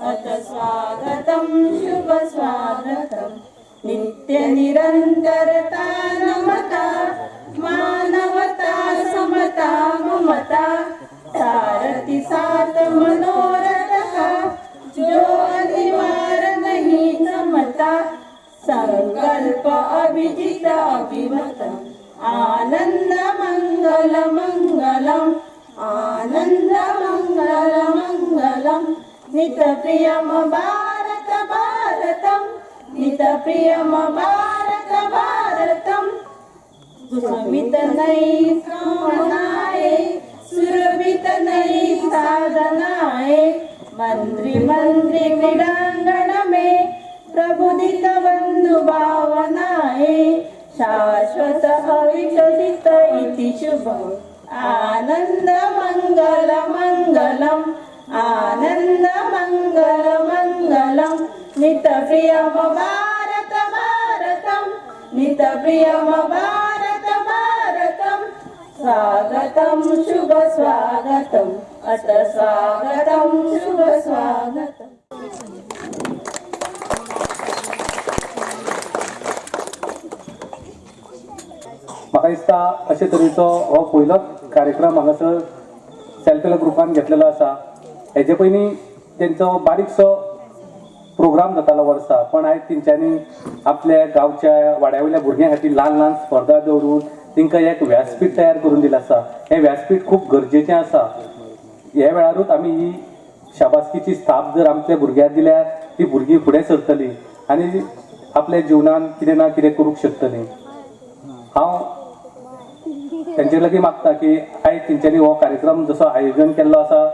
अत स्वागतं शुभ स्वागतं। नित्य निरंतरता नमता मानवता समता ममता सारथी सात मनोरथ का जो अनिवार्य नहीं समता संकल्प अभिजित अभिमत आनंद मंगल मंगलम आनंद मंगल मंगलम। नित प्रियम भारत भारतम नित प्रियम भारत भारतम। सुमित नई कामनाए सुरभित नई साधनाए मंत्री मंत्री क्रीडांगण में प्रबुदित बंधु भावनाए शाश्वत अविकसित इति शुभम आनंद मंगल मंगलम आनंद मंगल मंगलम। नित प्रियम भारत भारतम नित प्रियम भारत भारतम। स्वागतम शुभ स्वागतम अत स्वागतम शुभ स्वागतम। म्हाका दिसता अशे तरेचो हो पयलोच कार्यक्रम हांगासर सेल्फ हेल्प ग्रुपान घेतलेलो आसा। हेजे पयलीं तेंचो बारीकसो प्रोग्राम जातालो वर्सा, पण आयज तेंच्यांनी आपल्या गांवच्या वाड्या वयल्या भुरग्यां खातीर ल्हान ल्हान स्पर्धा दवरून तांकां एक व्यासपीठ तयार करून दिलें आसा। हें व्यासपीठ खूब गरजेचें आसा। ह्या वेळारूच आमी ही शाबासकीची स्थाप जर आमच्या भुरग्यांक दिल्यार ती भुरगीं फुडें सरतलीं आनी आपल्या जिवनान कितें ना कितें करूंक शकतलीं। हांव तेंचे लागीं मागता की आयज तेंच्यांनी हो कार्यक्रम जसो आयोजन केल्लो आसा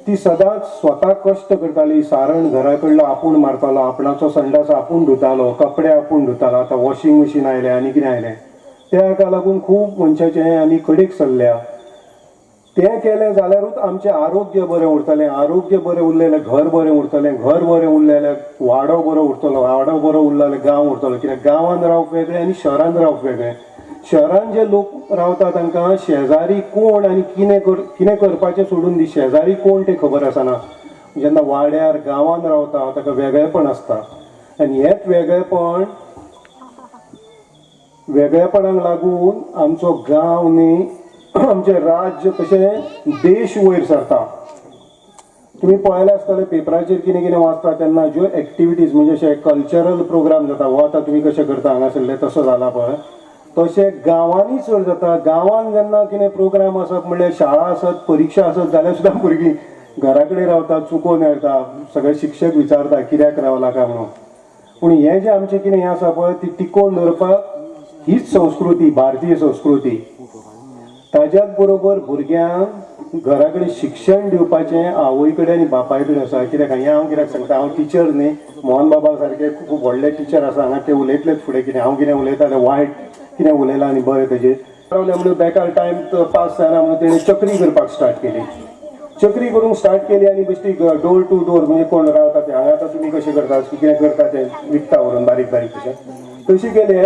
ती सदांच स्वता कश्ट करताली। सारण घरा कडलो आपूण मारतालो, आपणाचो संडास आपूण धुतालो, कपडे आपूण धुतालो। आतां वॉशिंग मशीन आयलें आनी कितें आयलें, तेका लागून खूब मनशाचें आमी कडेक सरल्या। तें केलें जाल्यारूच आमचें आरोग्य बरें उरतलें, आरोग्य बरें उरलें जाल्यार घर बरें उरतलें, घर बरें उरलें जाल्यार वाडो बरो उरतलो, वाडो बरो उरलो जाल्यार गांव उरतलो। कित्याक गांवांत रावप वेगळें आनी शहरांत रावप वेगळें। शहरांत जे लोक रावता तांकां शेजारी कोण आनी कितें करपाचें सोडून दी, शेजारी कोण तें खबर आसना। जेन्ना वाड्यार गांवांत रावता ताका वेगळेपण आसता आनी हेंच वेगळेपण वेगळेपणाक लागून आमचो गांव न्ही आमचें राज्य तशें देश वयर सरता। तुमी पळयलें आसतलें पेपराचेर कितें कितें वाचता तेन्ना ज्यो एक्टिविटीज म्हणजे अशे कल्चरल प्रोग्राम जाता, हो आतां तुमी कशें करता हांगासरले तसो जाला पळय, तशें गांवांनी चड जाता। गांवांत जेन्ना कितें प्रोग्राम आसत म्हणल्यार शाळा आसत परिक्षा आसत जाल्यार सुद्दां भुरगीं घरा कडेन रावता, चुकोवन येता, सगळे शिक्षक विचारता कित्याक रावला काय म्हणून। पूण हें जें आमचें कितें हें आसा पळय ती टिकोवन दवरपाक हीच संस्कृती, भारतीय संस्कृती। ताज्याच बरोबर भुरग्यांक घरा कडेन शिक्षण दिवपाचें आवय कडेन आनी बापाय कडेन आसा। कित्याक हें हांव कित्याक सांगता, हांव टिचर न्ही, मोहन बाबा सारके खूब व्हडले टिचर आसा हांगा, ते उलयतलेच फुडें कितें हांव कितें उलयता तें वायट कितें उलयलां आनी बरें तेजेर रावलें म्हणून बेकार टायम पास जायना म्हणून तेणें चक्री करपाक स्टार्ट केली। चक्री करूंक स्टार्ट केली आनी बेश्टी डोर टू डोर म्हणजे कोण रावता ते हांगा आतां तुमी कशें करता कितें करता तें विकता व्हरून बारीक बारीक तशें तशें केलें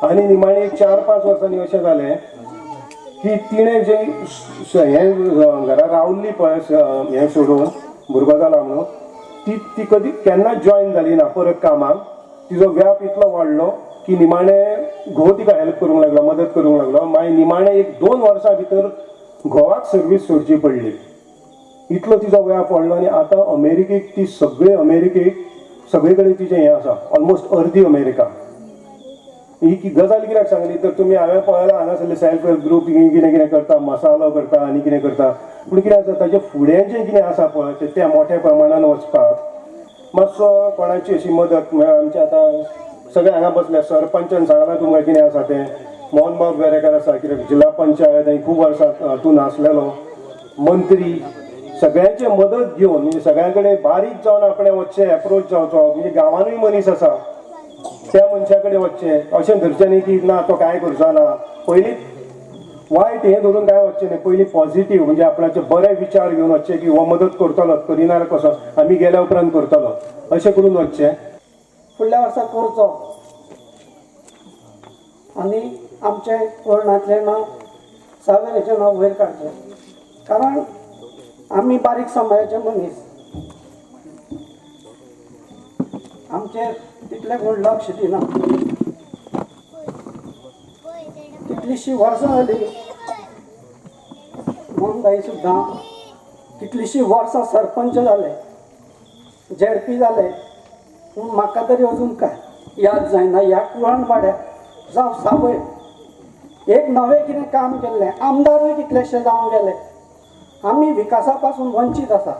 आनी निमाणें 4-5 वर्सांनी अशें जालें की तिणें जें हें घरा रावल्ली पळय हें सोडून भुरगो जाला म्हणून ती ती कदी केन्नाच जॉयन जाली ना परत कामाक। तिजो व्याप इतलो वाडलो की निमाणें घोव तिका हेल्प करूंक लागलो, मदत करूंक लागलो। मागीर निमाणें 1-2 वर्सां भितर घोवाक सर्वीस सोडची पडली, इतलो तिजो व्याप वाडलो। आनी आतां अमेरिकेक ती सगळे अमेरिकेक सगळे कडेन तिचें हें आसा, ऑलमोस्ट अर्दी अमेरिका। ही गजाल कित्याक सांगली तर तुमी हांवें पळयलां हांगासरले सेल्फ हेल्प ग्रूप कितें कितें करता, मसालो करता आनी कितें करता, पूण कितें आसा ताजे फुडें जें कितें आसा पळय तें त्या मोठ्या प्रमाणान वचपाक मातसो कोणाची अशी मदत म्हळ्यार आमचे आतां सगळे हांगा बसले सरपंचान सांगलां तुमकां कितें आसा तें, मोहनबाब वेरेकर आसा कित्याक जिल्हा पंचायत आनी खूब वर्सां हातूंत आसलेलो मंत्री, सगळ्यांचे मदत घेवन म्हणजे सगळ्यां कडेन बारीक जावन आपणें वचचें, एप्रोच जावचो। म्हणजे गांवानूय मनीस आसा त्या मनशा कडेन वचचें, अशें धरचें न्ही की ना तो कांय करचो ना, पयलीं वायट हें धरून कांय वचचें न्ही, पयलीं पॉझिटीव म्हणजे आपणाचे बरे विचार घेवन वचचें की हो मदत करतलो, करिना कसो आमी गेल्या उपरांत करतलो, अशें करून वचचें। फुडल्या वर्सा करचो आनी आमचें कोरणांतलें नांव सावेरेचें नांव वयर काडचें, कारण आमी बारीक समाजाचे मनीस, आमचेर तितलें कोण लक्ष दिना. कितलींशीं वर्सां जालीं मोहनभाई सुद्दां कितलींशीं वर्सां सरपंच जाले, झेडपी जाले, पूण म्हाका तरी अजून काय याद जायना ह्या कुळण वाड्यार जावं सावय एक नवें कितें काम केल्लें. आमदारूय कितलेशे जावन गेले. आमी विकासा पासून वंचीत आसा.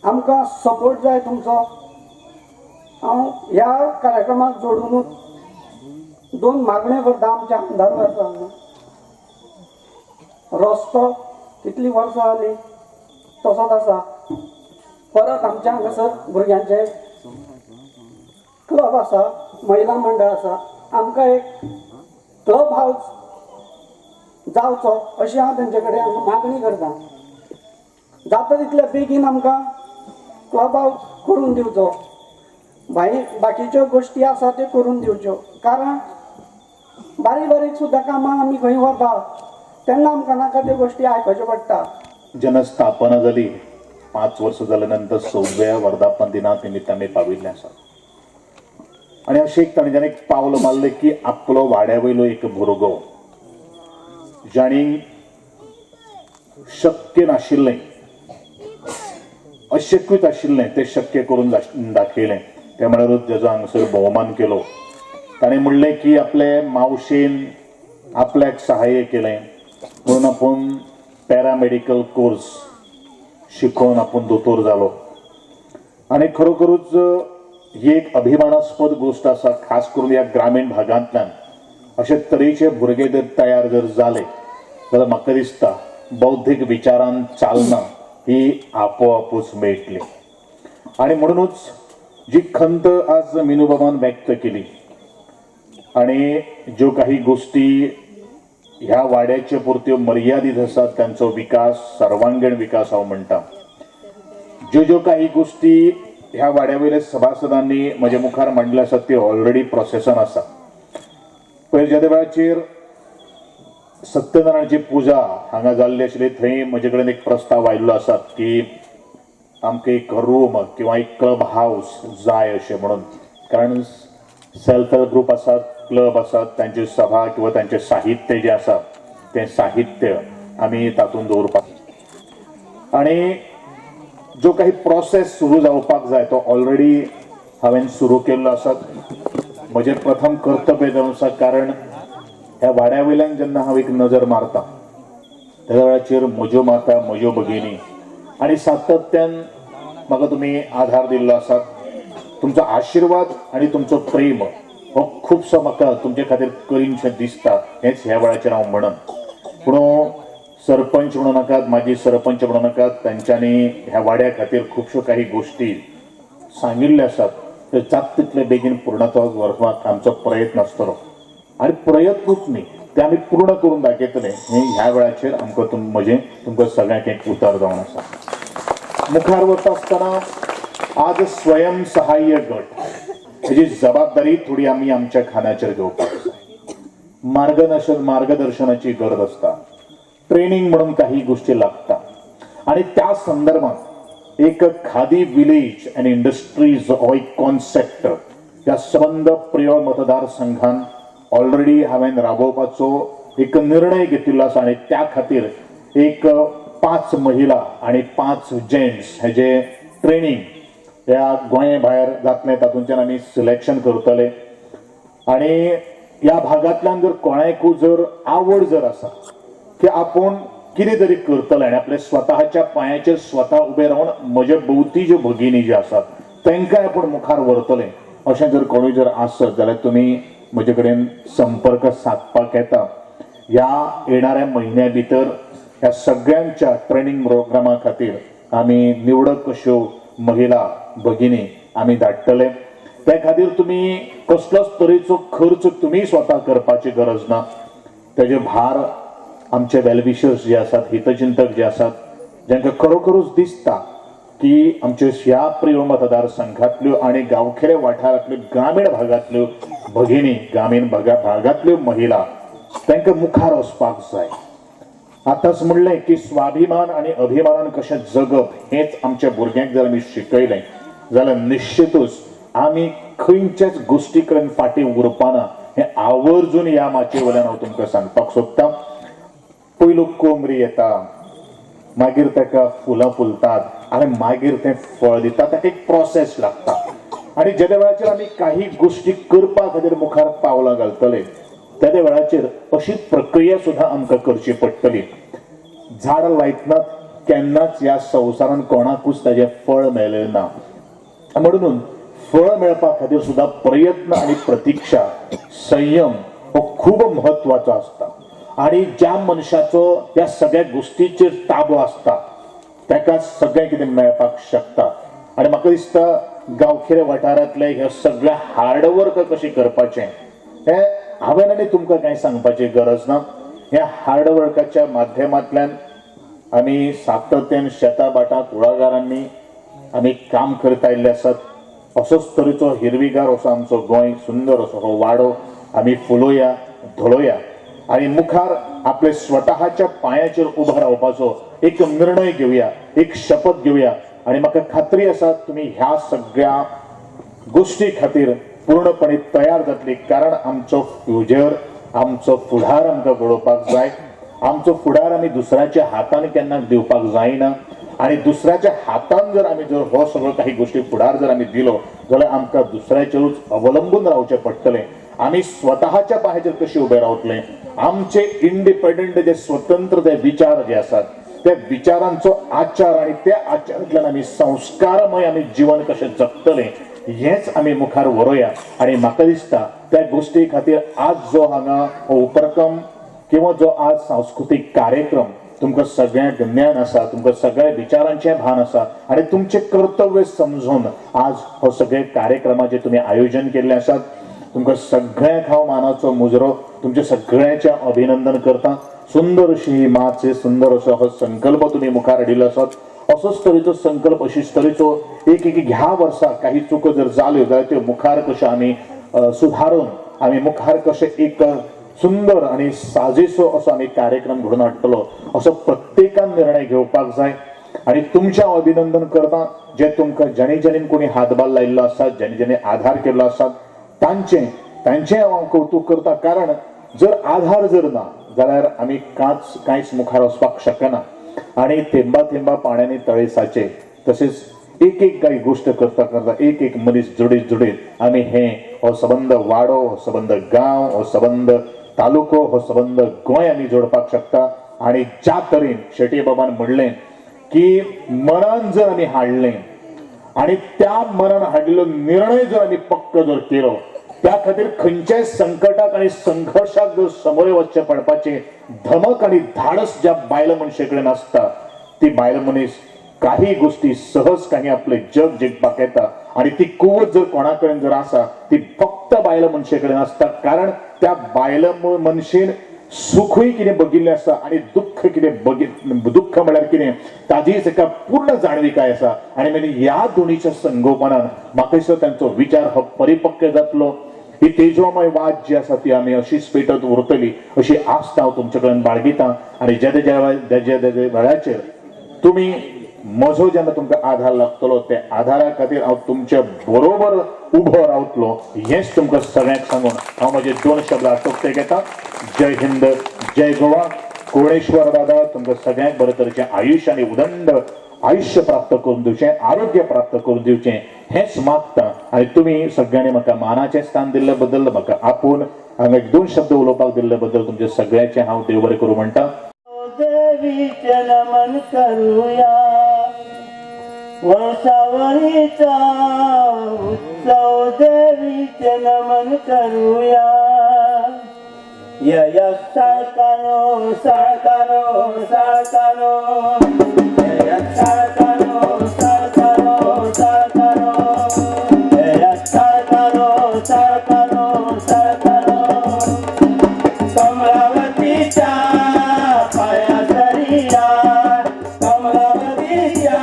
आमकां सपोर्ट जाय तुमचो. हांव ह्या कार्यक्रमाक जोडूनच दोन मागण्यो करता आमच्या आमदार आसा. रस्तो कितलीं वर्सां जालीं तसोच आसा. परत आमच्या हांगासर भुरग्यांचे क्लब आसा, महिला मंडळ आसा. आमकां एक क्लब हावस जावचो अशी हांव तेंचे कडेन मागणी करता. जाता तितले बेगीन आमकां क्लब हावस करून दिवचो. बाकीच्यो गोश्टी आसा त्यो करून दिवच्यो, कारण बारीक बारीक सुद्दां कामां आमी खंय वता तेन्ना आमकां नाका त्यो गोश्टी आयकच्यो पडटा. जेन्ना स्थापना जाली 5 वर्सां जाल्या नंतर 6व्या वर्धापन दिना निमित्त आमी पाविल्ले आसात. आनी अशें एक ताणें एक पावल मारलें की आपलो वाड्या वयलो एक भुरगो जाणी शक्य नाशिल्लें, अशक्यूच आशिल्लें तें शक्य करून दाखयलें. ते म्हळ्यारूच जेजो हांगासर भोवमान केलो. ताणें म्हणलें की आपले मावशेन आपल्याक सहाय्य केलें म्हणून आपूण पॅरामेडिकल कोर्स शिकोवन आपूण दोतोर जालो. आनी खरोखरूच ही एक अभिमानास्पद गोश्ट आसा, खास करून ह्या ग्रामीण भागांतल्यान अशे तरेचे भुरगे जर तयार जर जाले जाल्यार म्हाका दिसता बौद्धीक विचारान चालना ही आपोआपूच मेळटली. आनी म्हणुनूच जी खंत आज मिनूबाबान व्यक्त केली आनी ज्यो काही गोष्टी ह्या वाड्याचे पुरत्यो मर्यादीत आसात तांचो विकास, सर्वांगीण विकास हांव म्हणटा. ज्यो ज्यो काही गोष्टी ह्या वाड्या वयल्या सभासदांनी म्हजे मुखार मांडल्यो आसात त्यो ऑलरेडी प्रोसेसान आसा. पयर ज्या वेळाचेर सत्यनारायणाची पुजा हांगा जाल्ली आशिल्ली थंय म्हजे कडेन एक प्रस्ताव आयिल्लो आसा की आमकां एक रूम किंवा एक क्लब हावस जाय अशें म्हणून, कारण सेल्फ हेल्प ग्रुप आसात, क्लब आसात, तांच्यो सभा किंवा तांचें साहित्य जें आसा तें साहित्य आमी तातूंत दवरपाक. आनी जो काही प्रोसेस सुरू जावपाक जाय तो ऑलरेडी हांवें सुरू केल्लो आसा. म्हजें प्रथम कर्तव्य जावन आसा, कारण ह्या वाड्या वयल्यान जेन्ना हांव एक नजर मारता त्या वेळाचेर म्हज्यो माता, म्हज्यो भगिनी आनी सातत्यान म्हाका तुमी आधार दिल्लो आसा. तुमचो आशिर्वाद आनी तुमचो प्रेम हो खुबसो म्हाका तुमचे खातीर करीनशें दिसता हेंच ह्या वेळाचेर हांव म्हणन. पूण सरपंच म्हणू नाकात, माजी सरपंच म्हणू नाकात, तांच्यांनी ह्या वाड्या खातीर खुबश्यो काही गोश्टी सांगिल्ल्यो आसात त्यो जाता तितले बेगीन पूर्णत्वाक व्हरपाक आमचो प्रयत्न आसतलो. आनी प्रयत्नूच न्ही, ते आमी पूर्ण करून दाखयतले हें ह्या वेळाचेर आमकां म्हजें तुमकां सगळ्यांक एक उतर जावन आसा. मुखार वता आसतना आज स्वयं सहाय्य गट हेजी जबाबदारी थोडी आमी आमच्या खांद्याचेर घेवपाक जाय. मार्गदर्शनाची गरज आसता, ट्रेनिंग म्हणून काही गोष्टी लागता. आनी त्या संदर्भात एक खादी विलेज अँड इंडस्ट्रीज हो एक कॉन्सेप्ट ह्या संबंद प्रियोळ मतदारसंघान ऑलरेडी हांवें राबोवपाचो एक निर्णय घेतिल्लो आसा. आनी त्या खातीर एक 5 महिला आनी 5 जेंट्स हेजे ट्रेनिंग ह्या गोंय भायर जातलें, तातूंतल्यान आमी सिलेक्शन करतले. आनी ह्या भागांतल्यान जर कोणाकूय जर आवड जर आसा की आपूण कितें तरी करतले आनी आपल्या स्वताच्या पांयाचेर स्वता उबें रावन म्हजे भोंवती ज्यो भगिनी ज्यो आसात तांकां आपूण मुखार व्हरतले अशें जर कोणूय जर आसत जाल्यार तुमी म्हजे कडेन संपर्क सादपाक येता. ह्या येणाऱ्या म्हयन्या भितर ह्या सगळ्यांच्या ट्रेनिंग प्रोग्रामा खातीर आमी निवडक अश्यो महिला भगिनी आमी धाडटले. त्या खातीर तुमी कसलोच तरेचो खर्च तुमी स्वता करपाची गरज ना. तेजे भार आमचे वेलविशर्स जे आसात, हितचिंतक जे आसात, जांकां खरोखरूच दिसता की आमचे ह्या प्रियोळ मतदारसंघातल्यो आनी गांवखेरे वाठारांतल्यो ग्रामीण भागांतल्यो भगिनी, ग्रामीण भागांतल्यो महिला तांकां मुखार वचपाक जाय. आतांच म्हणलें की स्वाभिमान आनी अभिमानान कशें जगप हेंच आमच्या भुरग्यांक जर आमी शिकयलें जाल्यार निश्चितूच आमी खंयच्याच गोश्टी कडेन फाटीं उरपाना हें आवर्जून ह्या माचये वयल्यान हांव तुमकां सांगपाक सोदतां. पयलो कोमरी येता, मागीर ताका फुलां फुलतात आनी मागीर तें फळ दिता, ताका एक प्रोसेस लागता. आनी जेद्या वेळाचेर आमी काही गोश्टी करपा खातीर मुखार पावलां घालतले तेद्या वेळाचेर अशी प्रक्रिया सुद्दां आमकां करची पडटली. झाड लायतना केन्नाच ह्या संवसारान कोणाकूच ताजें फळ मेळलें ना, म्हणून फळ मेळपा खातीर सुद्दां प्रयत्न आनी प्रतिक्षा, संयम हो खूब म्हत्वाचो आसता. आनी ज्या मनशाचो ह्या सगळ्या गोश्टीचेर ताबो आसता ताका सगळें कितें मेळपाक शकता. आनी म्हाका दिसता गांवगिऱ्या वाठारांतले हे सगळे हार्डवर्क कशें करपाचें हें हांवें आनी तुमकां कांय सांगपाची गरज ना. ह्या हार्डवर्काच्या माध्यमांतल्यान आमी सातत्यान शेतां भाटां कुळागरांनी आमी काम करत आयिल्ले आसात. असोच तरेचो हिरवीगार असो आमचो गोंय, सुंदर असो हो वाडो आमी फुलोया, धळोया आनी मुखार आपले स्वतःच्या पांयाचेर उबो रावपाचो एक निर्णय घेवया, एक शपथ घेवया. आनी म्हाका खात्री आसा तुमी ह्या सगळ्या गोश्टी खातीर पूर्णपणे तयार जातली, कारण आमचो फ्युचर, आमचो फुडार आमकां घडोवपाक जाय. आमचो फुडार आमी दुसऱ्याच्या हातान केन्ना दिवपाक जायना आनी दुसऱ्याच्या हातान जर आमी जर हो सगळो काही गोश्टी फुडार जर आमी दिलो जाल्यार आमकां दुसऱ्याचेरूच अवलंबून रावचें पडटलें. आमी स्वतःच्या पांयाचेर कशें उबें रावतलें, आमचे इंडिपेंडंट जे स्वतंत्र जे विचार जे आसात त्या विचारांचो आचार आनी त्या आचारांतल्यान आमी संस्कारमय आमी जीवन कशें जगतलें हेंच आमी मुखार व्हरोया. आनी म्हाका दिसता त्या गोश्टी खातीर आज जो हांगा हो उपक्रम किंवा जो आज सांस्कृतीक कार्यक्रम, तुमकां सगळ्यांक ज्ञान आसा, तुमकां सगळ्या विचारांचें भान आसा आनी तुमचें कर्तव्य समजून आज हो सगळे कार्यक्रमाचें तुमी आयोजन केल्लें आसात. तुमकां सगळ्यांक हांव मानाचो मुजरो, तुमचें सगळ्यांचें अभिनंदन करता. सुंदर अशी ही माची, सुंदर असो हो संकल्प तुमी मुखार हाडिल्लो आसात. असोच तरेचो संकल्प, अशीच तरेचो एक एक ह्या वर्सा काही चुको जर जाल्यो जाल्यार त्यो मुखार कश्यो आमी सुधारून आमी मुखार कशें एक सुंदर आनी साजेसो असो आमी कार्यक्रम घडोवन हाडटलो असो प्रत्येकान निर्णय घेवपाक जाय. आनी तुमचें हांव अभिनंदन करता, जे तुमकां ज्याणी ज्याणी कोणी हातभार लायिल्लो आसा, ज्याणी ज्याणी आधार केल्लो आसा तांचें तांचें हांव कौतूक करता. कारण जर आधार जर ना जाल्यार आमी कांयच मुखार वचपाक शकना. आनी थेंबा थेंबा पाण्याने तळे साचे, तशेंच एक एक काही गोष्ट करता करता एक एक मनीस जोडीत जोडीत आमी हे हो सबंद वाडो, हो सबंद गांव, हो सबंद तालुको, हो सबंद गोंय आमी जोडपाक शकता. आनी ज्या तरेन शेट्ये बाबान म्हणलें की मनान जर आमी हाडलें आनी त्या मनान हाडिल्लो निर्णय जर आमी पक्को जर केलो त्या खातीर खंयच्याय संकटाक आनी संघर्शाक जर समोर वचचें पडपाचें धमक आनी धाडस ज्या बायल मनशे कडेन आसता ती बायल मनीस काही गोष्टी सहज काही आपले जग जिखपाक येता. आनी ती कुवत जर कोणा कडेन जर आसा ती फक्त बायल मनशे कडेन आसता, कारण त्या बायल मनशेन सुखूय कितें बघिल्लें आसा आनी दुःख कितें दुःख म्हळ्यार कितें ताजीच एका पूर्ण जाणविकाय आसा. आनी मागीर ह्या दोनीच्या संगोपनान म्हाका दिसता तांचो विचार हो परिपक्व जातलो. ही तेजोमय वात जी आसा ती आमी अशीच पेटत उरतली अशी आस्त हांव तुमचे कडेन बाळगितां. आनी जेदे ज्या वेळाचेर तुमी म्हजो जेन्ना तुमकां आधार लागतलो त्या आधारा खातीर हांव तुमचे बरोबर उबो रावतलो हेंच तुमकां सगळ्यांक सांगून हांव म्हजे दोन शब्द आटोपते घेता. जय हिंद, जय गोवा. कोणेश्वर दादा तुमकां सगळ्यांक बरे तरेचें आयुश्य आनी उदंड आयुश्य प्राप्त करून दिवचें, आरोग्य प्राप्त करून दिवचें हेंच मागता. आनी तुमी सगळ्यांनी म्हाका मानाचें स्थान दिल्ले बद्दल, म्हाका आपोवन हांगा एक दोन शब्द उलोवपाक दिल्ले बद्दल तुमचे सगळ्यांचें हांव देव बरें करूं म्हणटा. देवीचें नमन करुया, वर्सावळीचा उत्सव देवीचें नमन करुया. यया साळकानो साळकानो साळकानो, यया साळकानो साळकानो साळकानो, यया साळकानो साळकानो साळकानो. कमलावतीच्या पाया सरिया, कमलावतीच्या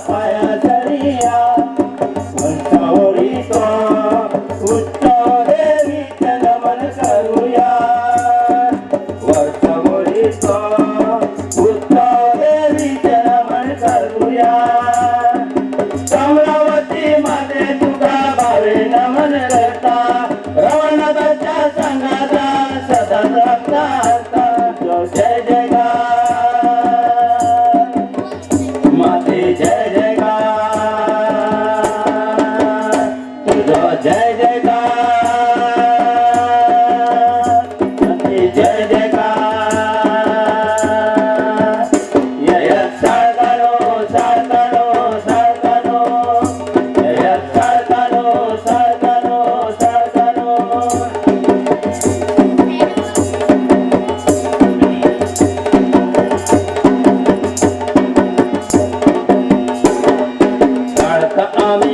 पाया सरिया, वर्सावळीचो उत्सव देवीचें नमन करुया, वर्सावळीचो उत्सव देवीचें नमन करुया. माते तुका भावे नमन करता, रवळनाथाच्या सांगाता सदांच आमकां आसता. जय जयकार माते, जय जयकार तुझो, जय जयकार माते, जय जयकार. ययत साळकारो साळकारो साळकारो, ययत साळकारो साळकारो साळकारो. साळका आमी